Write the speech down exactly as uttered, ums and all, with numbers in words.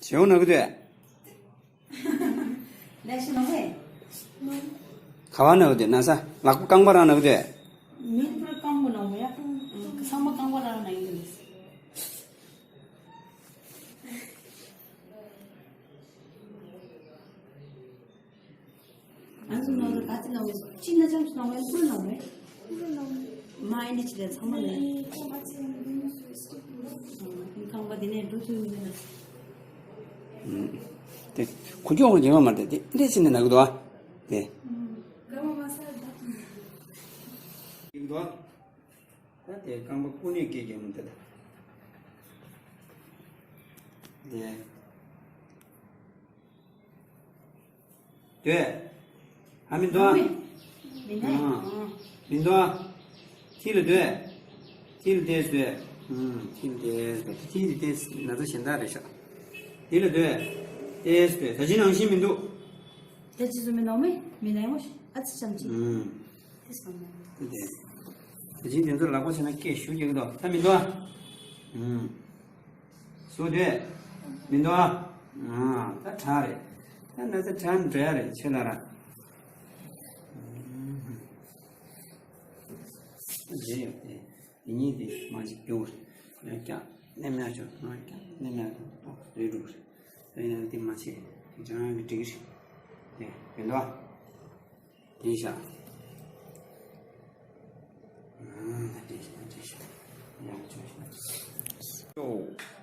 བྱེའུ་ན་གི་དུས། ལས་ཤི་ནོ་མེ། ག་བ་ན་གི་དུས་ན་ས་ལག་པ་རྐང་པ་རང་ན་གི་དུས། མིན་པར་རྐང་པ་ནོ་མེ་ཡ། ཚང་མ་རྐང་པ་རང་ན་ཡིན་གི་ལས། ང་ཚོ་ནང་ལ་ག་ཚོད་ནང་མེད། ཅི་ན་ཅང་ཚོ་ནང་མེད། ཀུན་ནང་མེད། མ་ཨེ་འདྲ་ཅི་ལས་ཚང་མ་ནས། ཁང་པ་དེ་ནས་འགྲོ་ཐུབ་མི་འདུག་ན། དེ་ཁུ་ཁྱོག་ཁུ་རྗེས་མ་མ་དེ་དེ་འདྲས་ཕྱིན་ནས་ན་གི་འདུག་ཨ། དེ། དགའ་མ་མ་ས་ད་ཐུབ་མི་འདུག་གི་འདུག་ཨ། ད་དེ་རྐང་པ་ཀུན་ནས་སྐད་རྒྱག་མི་འདུག་ད། དེ། སྡོད། ཨ་མི་འདུག་ཨ། མི་འདུག་ཨ། མི་འདུག་ཨ། ཐིག་ལ་སྡོད། ཐིག་ལ་བལྟས་སྡོད། ཨུམ། ཐིག་ལ་བལྟས་སྡོད། ཐིག་ལ་བལྟས་ན་ཚ་གཞན་དག་རེད་ཤག་ཐིག་ལ་སྡོད། བལྟས་སྡོད། ད་ཅི་ནང་བཞིན་མི་འདུག་ད་ཅི་བཟོ་མི་ནང་མི་མི་ནང་ངོ་ཨ་ཙི་ཙམ་ཅིག་ཨུམ། དེ་སོང་ནས། དེ་དེ། ད་ཅི་དེ་ཚོ་ལག་པ་བྱས་ན་སྐད་ཞུ་རྒྱག་གི་འདུག་ད་མི་འདུག་ཨ། ཨུམ། སུ་དེ། མི་འདུག་ཨ། ཨ། ད་དྲག་རེད། ད་ན་ཚ་དྲག་འདྲ་རེད་ཆེ་ལ་ར། ཨུམ། རེད་ཡོད་དེ། དེ་གཉིས་དེ་མ་ཅིག་རྒྱུག་རེད། ཡང་ཀྱང་ནེམ་ཡག་ཆོག་ང་ཀྱང་ནེམ་ཡག་ཆོག་ཏོག་རེད་འགྲོ་རེད། དེ་ཡང་དེ་མ་བྱེད་དེ་ཅང་ཡང་གི་འགྲིག་རེད། དེ་མི་འདུག་ཨ། དེ་བཞག་ཨང་། དེ་བཞག་དེ་བཞག་ཡག་ཆོག་ཤག་ཅོ།